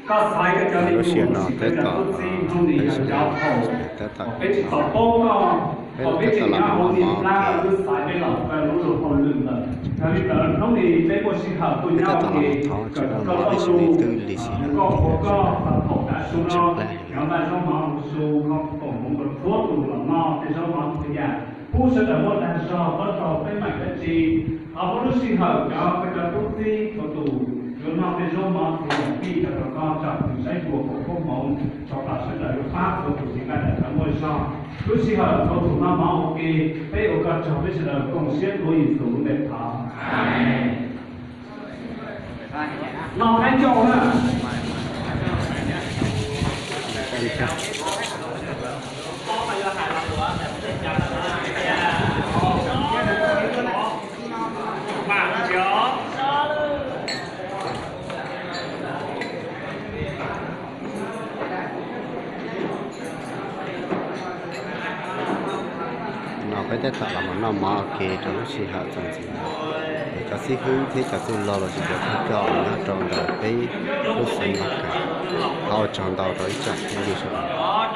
Lub sij hawm no tab tom, peb sawv daws tab tom, peb tab tom los mov mov ua ke. Peb tab tom los thov Tswv Ntuj mov ib sij nws twb lig xwb, tshaib plab heev. Pub sawv daws muaj dag zog, pub rau peb mam dab tsi, thov pub lub sij hawm cov koj cov tub txib txhua tus yuav noj tej zaub mov txiv yam fij rau rau koj tsom kwm saib xyuas foom koob hmoov rau kom sawv daws yuav pab txhua tus txiv nqaij daim tawv muaj zog. Lub sij hawm txhua tus noj mov ua ke, peb ua koj tsaug, peb sawv daws koom siab tuav Yexus lub npe thov. Amees. Noj qaib coj na. No peb tab tom los mus noj mov ua ke rau lub sij hawm txuas ntxiv no. Es cov xib hwb thiab cov txwj laug los sis cov thawj coj nyob rau ntawm peb lub xeev Los Kais, thov ua tsaug ntau rau ib tsoom phooj ywg sawv daws.